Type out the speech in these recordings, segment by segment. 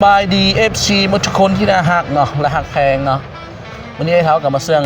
ສະບາຍດີ ເອັຟຊີ ໝົດທຸກຄົນທີ່ໜ້າຮັກເນາະ ແລະ ຮັກແພງເນາະ. ມື້ນີ້ອ້າຍເຖົ້າກໍມາເຊື່ອງ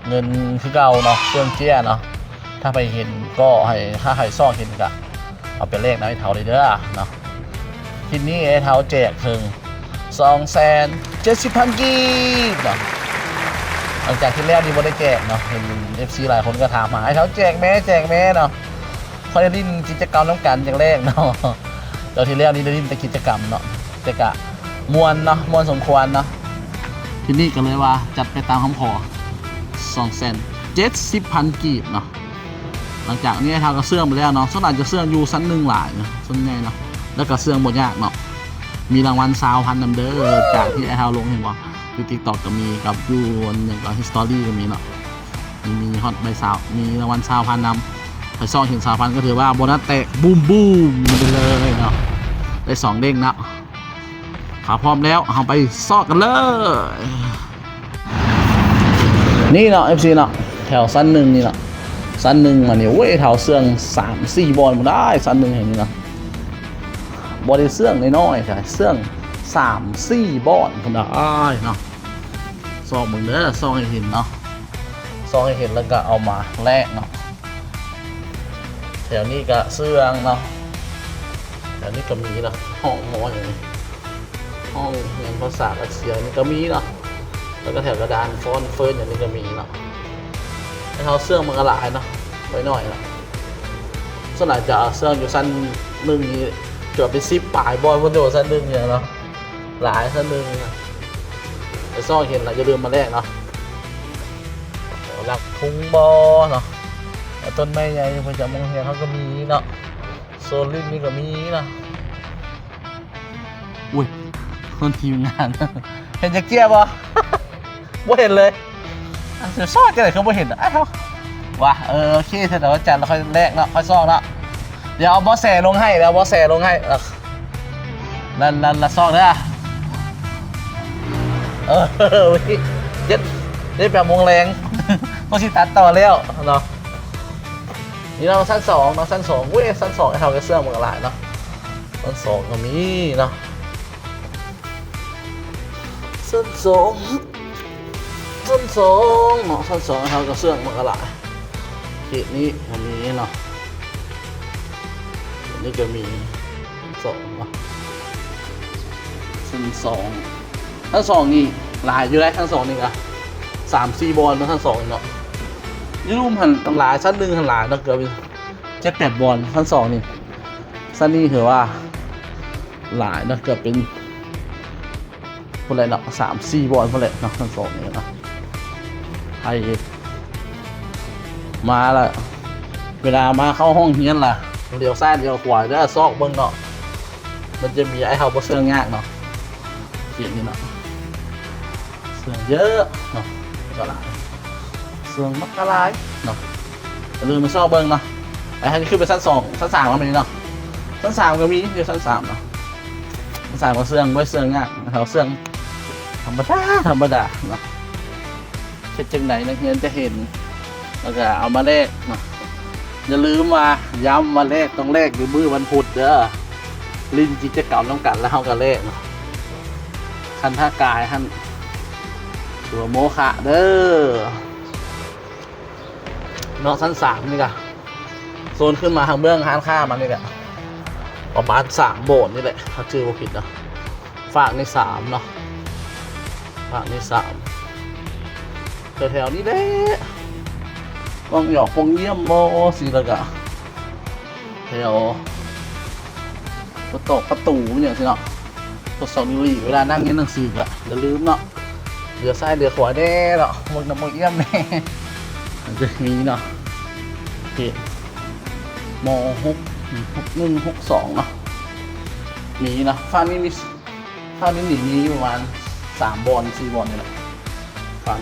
ເງິນຄືເກົ່າເນາະ, ເຊື່ອງເຈ້ຍເນາະ. ຖ້າໃຜເຫັນກໍໃຫ້ ຖ້າໃຜຊອກເຫັນກໍເອົາໄປແລກນຳອ້າຍເຖົ້າເລີຍເດີເນາະ. ຄລິບນີ້ອ້າຍເຖົ້າແຈກເຖິງສອງແສນເຈັດສິບພັນກີບເນາະ. ຫຼັງຈາກທີ່ແລ້ວນີ້ບໍ່ໄດ້ແຈກເນາະ, ເຫັນເອັຟຊີຫຼາຍຄົນກໍຖາມຫາ ອ້າຍເຖົ້າແຈກແດ່ ແຈກແດ່ເນາະ. ຂ້ອຍໄດ້ຫຼິ້ນກິດຈະກຳນຳກັນຢ່າງແລກເນາະ. ແຕ່ທີ່ແລ້ວນີ້ໄດ້ຫຼິ້ນແຕ່ກິດຈະກຳເນາະ ແຕ່ກະມ່ວນເນາະ ມ່ວນສົມຄວນເນາະ. ທີນີ້ກໍເລີຍວ່າຈັດໄປຕາມຄຳຂໍ ສອງແສນເຈັດສິບພັນກີບເນາະ. ຫຼັງຈາກນີ້ອ້າຍເຖົ້າກໍເຊື່ອງໄປແລ້ວເນາະ, ສ່ວນຫຼາຍຈະເຊື່ອງຢູ່ຊັ້ນໜຶ່ງຫຼາຍເນາະ ສ່ວນໃຫຍ່ເນາະ. ແລ້ວກໍເຊື່ອງບໍ່ຍາກເນາະ, ມີລາງວັນຊາວພັນນຳເດີ ຈາກທີ່ອ້າຍເຖົ້າລົງເຫັນບໍ່ ຢູ່ຕິກຕັອກກໍມີ ກັບຢູ່ຫຍັງກໍ ຮິສຕໍຣີກໍມີເນາະ. ມີ ມີຮອດໃບຊາວ ມີລາງວັນຊາວພັນນຳ. ໃຜຊອກເຫັນຊາວພັນກໍຖືວ່າໂບນັດແຕກບູມໆໄປເລີຍເນາະ, ໄດ້ສອງເດ້ງເນາະ. ຖ້າພ້ອມແລ້ວເຮົາໄປຊອກກັນເລີຍ. ນີ້ເນາະ ເອັຟຊີເນາະ, ແຖວຊັ້ນໜຶ່ງນີ້ເນາະ, ຊັ້ນໜຶ່ງມານີ້ ໂອ້ຍ ເຖົ້າເຊື່ອງສາມສີ່ບ່ອນພຸ້ນໄດ໋ ຊັ້ນໜຶ່ງແຫ່ງນີ້ເນາະ. ບໍ່ໄດ້ເຊື່ອງນ້ອຍໆ ເຊື່ອງສາມສີ່ບ່ອນພຸ້ນໄດ໋ເນາະ. ຊອກເບິ່ງເດີ ຊອກໃຫ້ເຫັນເນາະ, ຊອກໃຫ້ເຫັນແລ້ວກໍເອົາມາແລກເນາະ. ແຖວນີ້ກໍເຊື່ອງເນາະ, ແຖວນີ້ກໍມີເນາະ. ຫ້ອງໝໍຫຍັງນີ້ ຫ້ອງຮຽນພາສາຣັສເຊຍນີ້ກໍມີເນາະ, ແລ້ວກໍແຖວກະດານຟອນເຟີນຫຍັງນີ້ກໍມີເນາະ. ແຕ່ເຮົາເຊື່ອງມັນກໍຫຼາຍເນາະ, ໄວ້ໜ້ອຍເນາະ. ສ່ວນຫຼາຍຈະເຊື່ອງຢູ່ຊັ້ນໜຶ່ງນີ້ ເກືອບເປັນສິບປາຍບ່ອນພຸ້ນເດີ ຊັ້ນໜຶ່ງນີ້ເນາະ. ຫຼາຍຊັ້ນໜຶ່ງນະ. ໄປຊອກເຫັນລະຢ່າລືມມາແລກເນາະ. ຫຼັກທຸງບໍ່ເນາະ, ແລ້ວຕົ້ນໄມ້ໃຫຍ່ປະຈຳໂຮງຮຽນເຮົາກໍມີເນາະ, ໂຊນຫຼິ້ນນີ້ກໍມີເນາະ. ອຸ້ຍ ຄົນທີມງານ ເຫັນຈັກເທື່ອບໍ່? ບໍ່ເຫັນເລີຍ. ອ່ະ ຊິຊອກຈັ່ງໃດຄືບໍ່ເຫັນ? ອ້າວ ວ່າ ເອີ ໂອເຄ ຖ້າດອກຈັນແລ້ວຄ່ອຍແລກເນາະ ຄ່ອຍຊອກເນາະ. ດຽວເອົາບໍ່ແສລົງໃຫ້ ດຽວເອົາບໍ່ແສລົງໃຫ້. ເອີ ນັ້ນ ນັ້ນລະຊອກເດີ. ເອີ ເຈັດ ເຈັດແປດໂມງແລງ ກໍຊິຕັດຕໍ່ແລ້ວເນາະ. ນີ້ເນາະ ຊັ້ນສອງເນາະ ຊັ້ນສອງ. ເວີ້ຍ ຊັ້ນສອງ ເຮົາກໍເຊື່ອງມັນກໍຫຼາຍເນາະ. ຊັ້ນສອງກໍມີເນາະ. ຊັ້ນສອງ ຊັ້ນສອງເນາະ ຊັ້ນສອງເຮົາກໍເຊື່ອງມັນກໍຫຼາຍ. ເຂດນີ້ກໍມີເນາະ ເຂດນີ້ກໍມີ. ຊັ້ນສອງເນາະ ຊັ້ນສອງ ຊັ້ນສອງນີ້ຫຼາຍຢູ່ເດ້. ຊັ້ນສອງນີ້ກໍສາມສີ່ບ່ອນເນາະ ຊັ້ນສອງນີ້ເນາະ. ຢູ່ລຸ່ມຫັ້ນຫຼາຍ ຊັ້ນໜຶ່ງຫັ້ນຫຼາຍເນາະ ເກືອບເຈັດແປດບ່ອນ. ຊັ້ນສອງນີ້ ຊັ້ນນີ້ຖືວ່າຫຼາຍເນາະ ເກືອບເປັນ ພຸ້ນແຫຼະເນາະ ສາມສີ່ບ່ອນພຸ້ນແຫຼະເນາະ ທັງສອງນີ້ເນາະ. ໃຜມາລະ ເວລາມາເຂົ້າຫ້ອງຮຽນລະ ຫຼຽວຊ້າຍຫຼຽວຂວາເດີ ຊອກເບິ່ງເນາະ. ມັນຈະມີ ອ້າຍເຮົາບໍ່ເຊື່ອງຍາກເນາະ ເຂດນີ້ເນາະ. ເຊື່ອງເຍອະເນາະ ກໍຫຼາຍ ເຊື່ອງມັກກະຫຼາຍເນາະ. ຢ່າລືມມາຊອກເບິ່ງເນາະ. ໄປ ອັນນີ້ຄືເປັນຊັ້ນສອງ ຊັ້ນສາມກໍມີເນາະ ຊັ້ນສາມກໍມີ ຢູ່ຊັ້ນສາມເນາະ. ຊັ້ນສາມກໍເຊື່ອງ ບໍ່ເຊື່ອງຍາກ ເຮົາເຊື່ອງທຳມະດາ ທຳມະດາເນາະ. ເຮັດຈັ່ງໃດນັກຮຽນຈະເຫັນ ແລ້ວກໍເອົາມາແລກເນາະ. ຢ່າລືມວ່າ ຢ້ຳວ່າແລກຕ້ອງແລກຢູ່ມື້ວັນພຸດເດີ. ຫຼິ້ນກິດຈະກຳນຳກັນແລ້ວເຮົາກໍແລກເນາະ. ຄັນຖ້າກາຍຫັ້ນ ຖືວ່າໂມຄະເດີເນາະ. ຊັ້ນສາມນີ້ກະ ໂຊນຂຶ້ນມາທາງເບື້ອງຮ້ານຄ້າມັນນີ້ກະ ປະມານສາມບ່ອນນີ້ແຫຼະ ຖ້າຈື່ບໍ່ຜິດເນາະ. ຟາກນີ້ສາມເນາະ ຟາກນີ້ສາມ ແຖວໆນີ້ແຫຼະ. ປ່ອງຫຍອກປ່ອງຢ້ຽມບໍ່ ຊີ້ ແລ້ວກະແຖວ ປະຕອກປະຕູຫຍັງຊີ້ເນາະ. ທົດສອບດີລີ ເວລານັ່ງຮຽນໜັງສືກະຢ່າລືມເນາະ ເຫຼືອຊ້າຍເຫຼືອຂວາແດ່ເນາະ. ໝົດນ້ຳໝົດອຽມແດ່ ມັນຈະມີເນາະ. ເຂດ ມໍຫົກ ຫົກໜຶ່ງ ຫົກສອງເນາະ ມີເນາະ. ຟາກນີ້ມີ ຟາກນີ້ມີປະມານສາມບ່ອນ ສີ່ບ່ອນນີ້ແຫຼະ. ຟັງ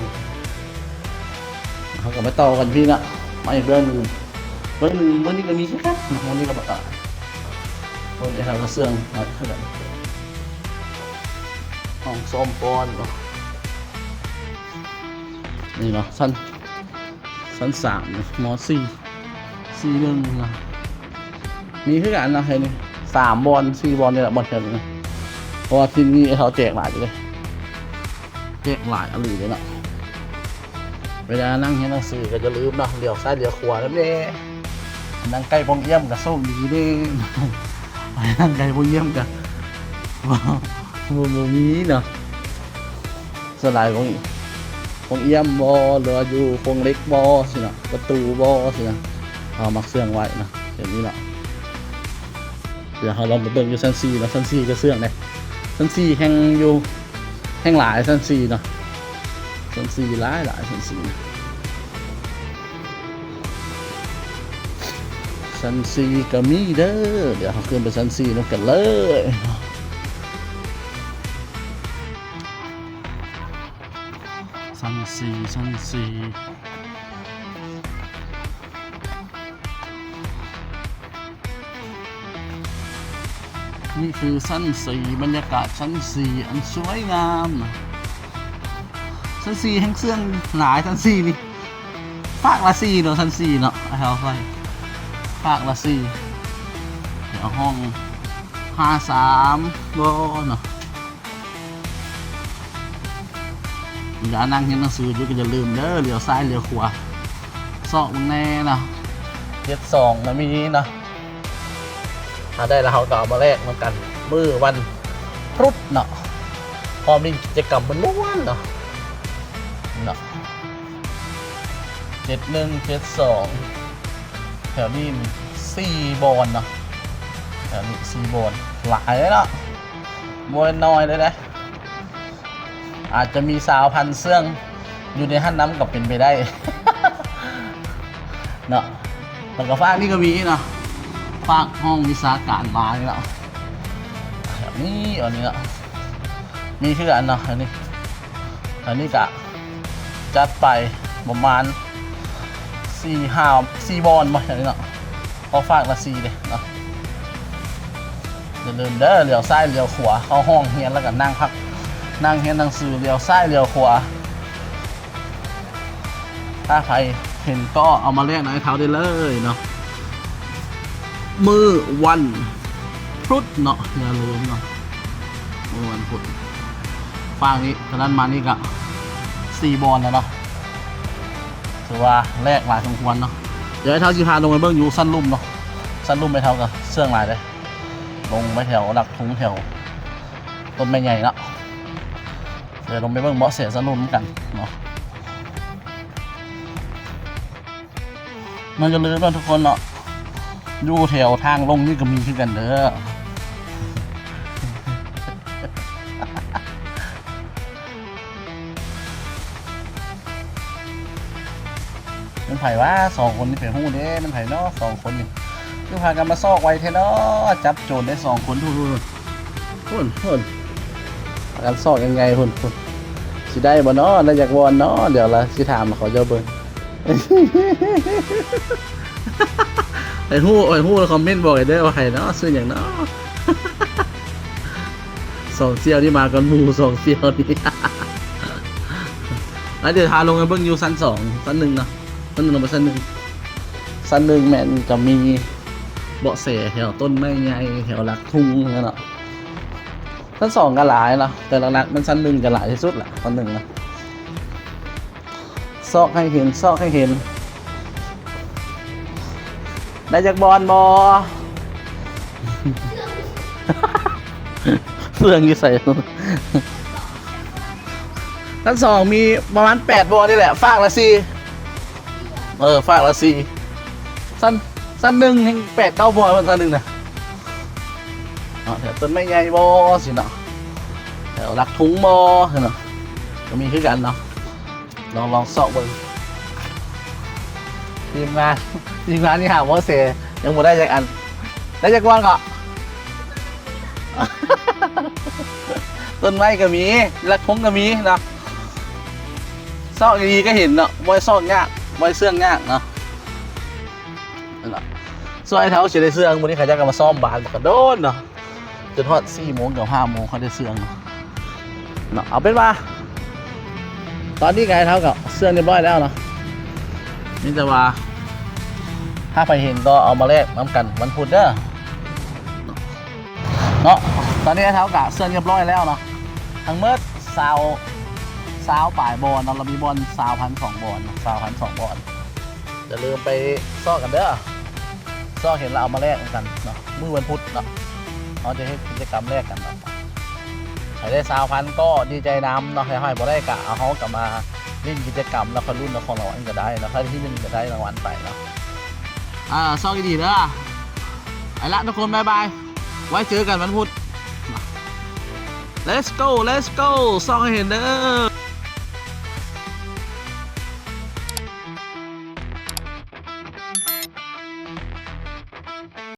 ເຮົາກໍມາຕໍ່ກັນພີ້ນະ ມາອີກເບື້ອງໜຶ່ງ ເບື້ອງໜຶ່ງ ເບື້ອງນີ້ກໍມີຄືກັນ ເບື້ອງນີ້ກໍບໍ່ຕ່າງ. ເບິ່ງໄດ້ທາງກະຊວງ ຫ້ອງສ້ອມປ້ອນເນາະ. ນີ້ເນາະ ຊັ້ນ ຊັ້ນສາມເນາະ ມໍສີ່ ສີ່ໜຶ່ງເນາະ ມີຄືກັນເນາະ. ເຫັນນີ້ ສາມບ່ອນ ສີ່ບ່ອນນີ້ແຫຼະ ບ່ອນແຖວນີ້. ເພາະວ່າທີ່ນີ້ເຂົາແຈກຫຼາຍເດ້ ແຈກຫຼາຍອີ່ຫຼີເດ້ເນາະ. ເວລານັ່ງຮຽນໜັງສືກໍຢ່າລືມເນາະ ຫຼຽວຊ້າຍຫຼຽວຂວານຳແດ່. ນັ່ງໃກ້ປ່ອງຢ້ຽມກໍໂຊກດີເດ້ ນັ່ງໃກ້ປ່ອງຢ້ຽມກໍ ບໍ່ ບໍ່ ບໍ່ມີເນາະ. ສ່ວນຫຼາຍຂອງ ຂອງຢ້ຽມບໍ່ ຫຼືວ່າຢູ່ໂຄງເຫຼັກບໍ່ຊີ້ນະ ປະຕູບໍ່ຊີ້ນະ ເຮົາມັກເຊື່ອງໄວ້ນະ ແບບນີ້ນະ. ດຽວເຮົາລອງໄປເບິ່ງຢູ່ຊັ້ນສີ່ເນາະ ຊັ້ນສີ່ກໍເຊື່ອງເດ້ ຊັ້ນສີ່ແຮ່ງຢູ່ ແຮ່ງຫຼາຍຊັ້ນສີ່ເນາະ ຊັ້ນສີ່ຫຼາຍໆ ຊັ້ນສີ່ນະ. ຊັ້ນສີ່ກໍມີເດີ ດຽວເຮົາຂຶ້ນໄປຊັ້ນສີ່ນຳກັນເລີຍ. ຊັ້ນສີ່ ຊັ້ນສີ່ ນີ້ຄືຊັ້ນສີ່ ບັນຍາກາດຊັ້ນສີ່ອັນສວຍງາມ. ຊັ້ນສີ່ແຮ່ງເຊື່ອງຫຼາຍ ຊັ້ນສີ່ນີ້ ຟາກລະສີ່ເນາະ ຊັ້ນສີ່ເນາະ ເອົາໄປ ຟາກລະສີ່ ດຽວຫ້ອງຫ້າສາມບໍ່ເນາະ. ຢ່ານັ່ງຮຽນໜັງສືຢູ່ກໍຢ່າລືມເດີ ຫຼຽວຊ້າຍຫຼຽວຂວາ ຊອກເບິ່ງແດ່ເນາະ. ເຈັດສອງກໍມີເນາະ ຖ້າໄດ້ແລ້ວເຮົາກໍເອົາມາແລກນຳກັນ ມື້ວັນພຸດເນາະ ພໍມີກິດຈະກຳມ່ວນໆເນາະ ເນາະ. ເຈັດໜຶ່ງ ເຈັດສອງ ແຖວນີ້ສີ່ບ່ອນເນາະ ແຖວນີ້ສີ່ບ່ອນ ຫຼາຍເນາະ ບໍ່ນ້ອຍເລີຍເດ້. ອາດຈະມີຊາວພັນເຊື່ອງຢູ່ໃນຫັ້ນນຳກໍເປັນໄປໄດ້ເນາະ. ແລ້ວກໍຟາກນີ້ກໍມີເນາະ ຟາກຫ້ອງວິຊາການມານີ້ເນາະ ແຖວນີ້ ອັນນີ້ເນາະ ມີຄືກັນເນາະ ອັນນີ້ ອັນນີ້ກະຈັດໄປປະມານສີ່ຫ້າ ສີ່ບ່ອນບໍ່ ອັນນີ້ເນາະ ເພາະຟາກລະສີ່ເດ້ເນາະ. ຢ່າລືມເດີ ຫຼຽວຊ້າຍຫຼຽວຂວາ ເຂົ້າຫ້ອງຮຽນແລ້ວກະນັ່ງພັກ ນັ່ງຮຽນໜັງສື ຫຼຽວຊ້າຍຫຼຽວຂວາ. ຖ້າໃຜເຫັນກໍເອົາມາແລກນຳອ້າຍເຖົ້າໄດ້ເລີຍເນາະ ມື້ວັນພຸດເນາະ ຢ່າລືມເນາະ ມື້ວັນພຸດ. ຟາກນີ້ ທາງນັ້ນມານີ້ກະສີ່ບ່ອນແລ້ວເນາະ ຖືວ່າແລກຫຼາຍສົມຄວນເນາະ. ດຽວອ້າຍເຖົ້າຊິພາລົງໄປເບິ່ງຢູ່ຊັ້ນລຸ່ມເນາະ ຊັ້ນລຸ່ມອ້າຍເຖົ້າກໍເຊື່ອງຫຼາຍເດ້ ລົງໄປແຖວຫຼັກທຸງ ແຖວຕົ້ນໄມ້ໃຫຍ່ເນາະ. ດຽວລົງໄປເບິ່ງເບາະແສສະໜຸນກັນເນາະ. ມັນກໍລືມເນາະທຸກຄົນເນາະ ຢູ່ແຖວທາງລົງນີ້ກໍມີຄືກັນເດີ. ແມ່ນໃຜວະ ສອງຄົນນີ້ ໃຜຮູ້ເດ້ ແມ່ນໃຜເນາະ ສອງຄົນນີ້ ຄືພາກັນມາຊອກໄວແທ້ເນາະ. ຈັບໂຈນໄດ້ສອງຄົນ ພຸ້ນ ພຸ້ນ ພຸ້ນ ພາກັນຊອກຍັງໄງ ພຸ້ນ ພຸ້ນ ຊິໄດ້ບໍ່ເນາະ ໄດ້ຈັກບ່ອນເນາະ. ດຽວລະຊິຖາມເຂົາເຈົ້າເບິ່ງ ໃຜຮູ້ ໃຜຮູ້ລະຄອມເມັນບອກໃຫ້ເດີ ວ່າໃຜເນາະ ຊື່ຫຍັງເນາະ. ສອງສ່ຽວນີ້ມາກ່ອນໝູ່ ສອງສ່ຽວນີ້ ແລ້ວດຽວພາລົງໄປເບິ່ງຢູ່ຊັ້ນສອງ ຊັ້ນໜຶ່ງເນາະ ຊັ້ນໜຶ່ງ ລົງໄປຊັ້ນໜຶ່ງ ຊັ້ນໜຶ່ງແມ່ນຈະມີເບາະແສແຖວຕົ້ນໄມ້ໃຫຍ່ ແຖວຫຼັກທຸງເນາະ. ຊັ້ນສອງກໍຫຼາຍເນາະ ແຕ່ຫຼັກໆແມ່ນຊັ້ນໜຶ່ງຈະຫຼາຍທີ່ສຸດລະ ຊັ້ນໜຶ່ງນະ. ຊອກໃຫ້ເຫັນ ຊອກໃຫ້ເຫັນ ໄດ້ຈັກບ່ອນບໍ່? ເຟືອງຢູ່ໃສ? ຊັ້ນສອງມີປະມານແປດບ່ອນນີ້ແຫຼະ ຟາກລະສີ່ ເອີ ຟາກລະສີ່ ຊັ້ນ ຊັ້ນໜຶ່ງແຮ່ງແປດເກົ້າບ່ອນ ຊັ້ນໜຶ່ງນະ. ເນາະ ແຖວຕົ້ນໄມ້ໃຫຍ່ບໍ່ຊີ້ເນາະ ແຖວຫຼັກທຸງບໍ່ຊີ້ເນາະ ກໍມີຄືກັນເນາະ. ລອງ ລອງຊອກເບິ່ງ ທີມງານ ທີມງານນີ້ຫາບໍ່ເສ ຍັງບໍ່ໄດ້ຈັກອັນ ໄດ້ຈັກບ່ອນເກາະ? ຕົ້ນໄມ້ກໍມີ ຫຼັກທຸງກໍມີເນາະ ຊອກດີໆກໍເຫັນເນາະ ບໍ່ໃຫ້ຊອກຍາກ ບໍ່ໃຫ້ເຊື່ອງຍາກເນາະ. ນັ້ນລະ ສ່ວນອ້າຍເຖົ້າຊິໄດ້ເຊື່ອງ ມື້ນີ້ເຂົາເຈົ້າກໍມາຊ້ອມບານບັກກະໂດນເນາະ ຈົນຮອດສີ່ໂມງເກືອບຫ້າໂມງເຂົາໄດ້ເຊື່ອງເນາະ. ເນາະ ເອົາເປັນວ່າ ຕອນນີ້ກໍອ້າຍເຖົ້າກໍເຊື່ອງຮຽບຮ້ອຍແລ້ວເນາະ ມີແຕ່ວ່າ ຖ້າໃຜເຫັນກໍເອົາມາແລກນຳກັນວັນພຸດເດີ ເນາະ. ຕອນນີ້ເຮົາກະເຊື່ອນຮຽບຮ້ອຍແລ້ວເນາະ ທັງໝົດຊາວ ຊາວປາຍບ່ອນເນາະ ລະມີບ່ອນຊາວພັນສອງບ່ອນເນາະ ຊາວພັນສອງບ່ອນ. ຢ່າລືມໄປຊອກກັນເດີ້ ຊອກເຫັນລະເອົາມາແລກນຳກັນເນາະ ມື້ວັນພຸດເນາະ ເຮົາຈະເຮັດກິດຈະກຳແລກກັນເນາະ. ໃຜໄດ້ຊາວພັນກໍດີໃຈນຳເນາະ ໃຜບໍ່ໄດ້ກະເອົາ ເຮົາກະມາຫຼິ້ນກິດຈະກຳ ແລ້ວຄ່ອຍລຸ້ນເອົາຂອງລາງວັນກະໄດ້ເນາະ ໃຜໄດ້ທີໜຶ່ງກະໄດ້ລາງວັນໄປເນາະ. ອ່າ ໂຊກດີເດີ້ ໄປລະທຸກຄົນ ບາຍບາຍ ໄວ້ເຈີກັນວັນພຸດ. Let's go Let's go ຊອກໃຫ້ເຫັນເດີ້.